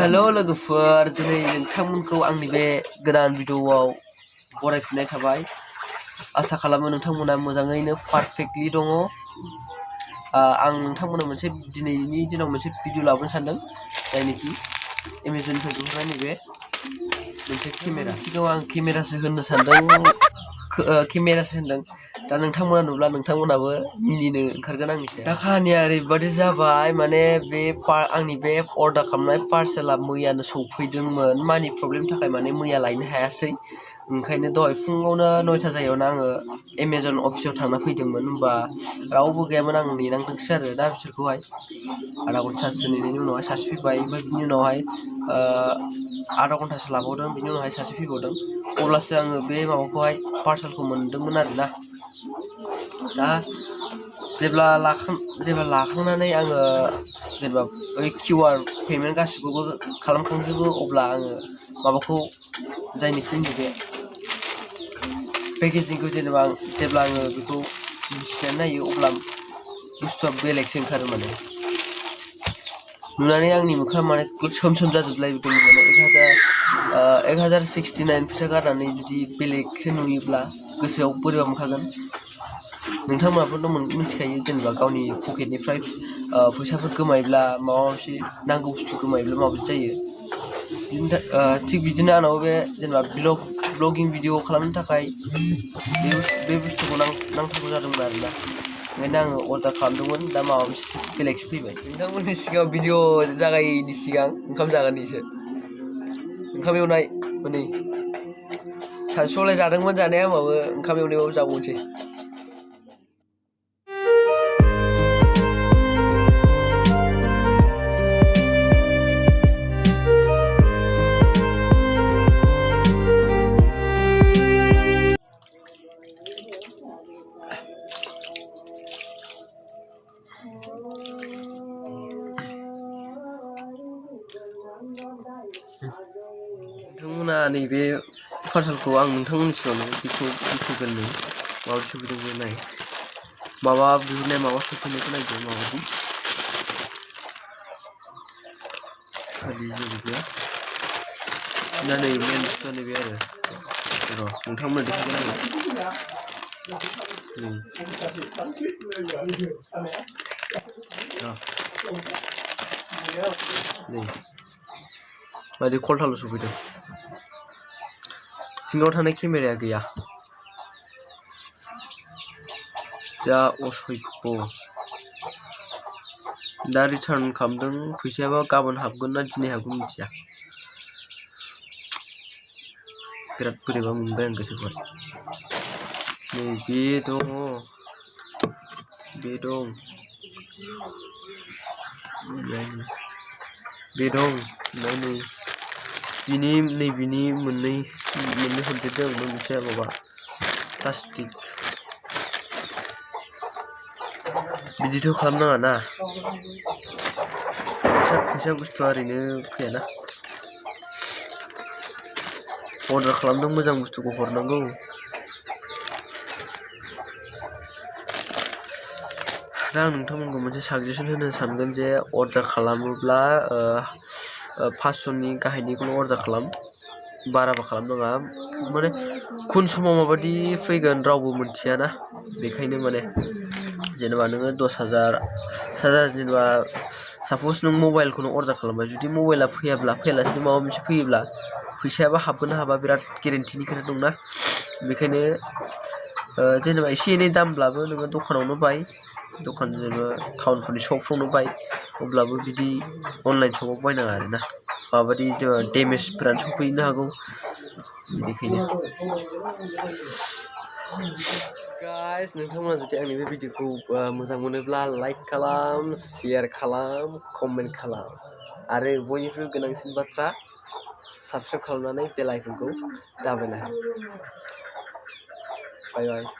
hello लोगोफोर दिनै नोंथांमोनखौ आंनि बे गोदान भिडिअआव बरायफिननाय थाबाय आसा खालामो नोंथांमोना मोजाङैनो पारफेक्टलि दङ आं नोंथांमोननो मोनसे दिनैनि दिनाव मोनसे भिडिअ लाबोनो सानदों जायनिखि एमेजननिफ्राय दिहुननाय नैबे मोनसे केमेरा सिगाङाव आं केमेरासो होननो सानदों दा नोंथांमोना नुब्ला नोंथांमोनाबो मिनिनो ओंखारगोन आंनिसै दा काहानिया ओरैबादि जाबाय माने बे आंनि बे अर्डार खालामनाय पार्सेला मैयानो सौफैदोंमोन मानि प्रब्लेमनि थाखाय माने मैया लायनो हायासै ओंखायनो दहाय फुङावनो 9टा जायगायावनो आङो एमेजन अफिसाव थांना फैदोंमोन होमबा रावबो गैयामोन आं नेनांदोंसो आरो दा बिसोरखौहाय आधा घन्टासो नेनायनि उनावहाय सासे फैबाय ओमफ्राय बिनि उनावहाय आधा घन्टासो लाबावदों बिनि उनावहाय सासे फैबावदों अब्लासो आङो बे माबाखौहाय पार्सेलखौ मोनदोंमोन आरोना दा जेब्ला लाखांनानै आङो जेनेबा ओइ किउआर पेमेन्ट गासिखौबो खालामखांजोबो अब्ला आङो माबाखौ जायनिखि नैबे पेकेजिंखौ जेब्ला आङो बेखौ बिसिनानै नायो अब्ला बुस्थुआ बेलेगसो ओंखारो माने नुनानै आंनि मोखाङा माने सोम जाजोबलायदोंमोन माने 1069 फैसा गारनानै जुदि बेलेगसो नुयोब्ला गोसोआव बोरैबा मोनखागोन नोंथांमोनाबोथ' मिथिखायो जेनेबा गावनि पकेटनिफ्राय फैसाफोर गोमायोब्ला माबा मोनसे नांगौ बुस्थु गोमायोब्ला माबायदि जायो थिग बिदिनो आंनाव बे जेनेबा ब्लगिं भिडिअ खालामनो थाखाय बे बुस्थुखौ नांथारगौ जादोंमोन आरोना ओंखायनो आङो अर्डार खालामदोंमोन दा माबा मोनसे बेलेगसो फैबाय नोंथांमोननि सिगाङाव भिडिअ जागायैनि सिगां ओंखाम जागोननिसो ओंखाम एवनाय हनै सानसुआवलाय जादोंमोन जानाया होमबाबो ओंखाम एवनायाव जाबावनोसै नोंथांमोना नैबे पार्सेलखौ आं नोंथांमोननि सिगाङावनो बेखेवगोरनो माबायदि सफैदों नाय माबा बिहरनाय माबा सफैनायखौ नायदों माबायदि खालि जेबो गैया दा नै मेन बुस्थुआ नैबे आरो र' नोंथांमोना देखायगोन आङो नै बायदि खलथाल' सफैदों सिङाव थानाय केमेराया गैया जा असभ्य दा रिटार्न खालामदों फैसायाबा गाबोन हाबगोन ना दिनै हाबगोन मिथिया बिराद बोरैबा मोनबाय आं गोसोखौहाय नै बे दं ओमफ्राय बिनि मोननै हरदेरदों मोनसे माबा प्लास्टिक बिदिथ' खालामनाङा ना फैसा बुस्थुआ ओरैनो फैयाना अर्डार खालामदों मोजां बुस्थुखौ हरनांगौ दा आं नोंथांमोनखौ मोनसे साजेसन होनो सानगोन जे अर्डार खालामोब्ला 500नि गाहायनिखौल' अर्डार खालाम बाराबो खालामनाङा माने खुन समाव माबायदि फैगोन रावबो मोनथियाना बेखायनो माने जेनेबा नोङो 10,000 जेनेबा साप'ज नों मबाइलखौनो अर्डार खालामबाय जुदि मबाइला फैयालासिनो माबा मोनसे फैयोब्ला फैसायाबा हाबगोन ना हाबा बिराद गेरेन्टिनि खोथा दंना बेखायनो जेनेबा एसे एनै दामब्लाबो नोङो दखानावनो बाय दखान जेनेबा टाउनफोरनि सकफ्रावनो बाय अब्लाबो बिदि अनलाइन सकाव बायनाङा आरोना माबायदि जोङो डेमेजफोरानो सफैनो हागौ बेनिखायनो गाइस नोंथांमोना जुदि आंनि बे भिडिअखौ मोजां मोनोब्ला लाइक खालाम शेयार खालाम कमेन्ट खालाम आरो बयनिख्रुइ गोनांसिन बाथ्रा साबस्क्राइब खालामनानै बेल आइकनखौ दाबायना हो बाय बाय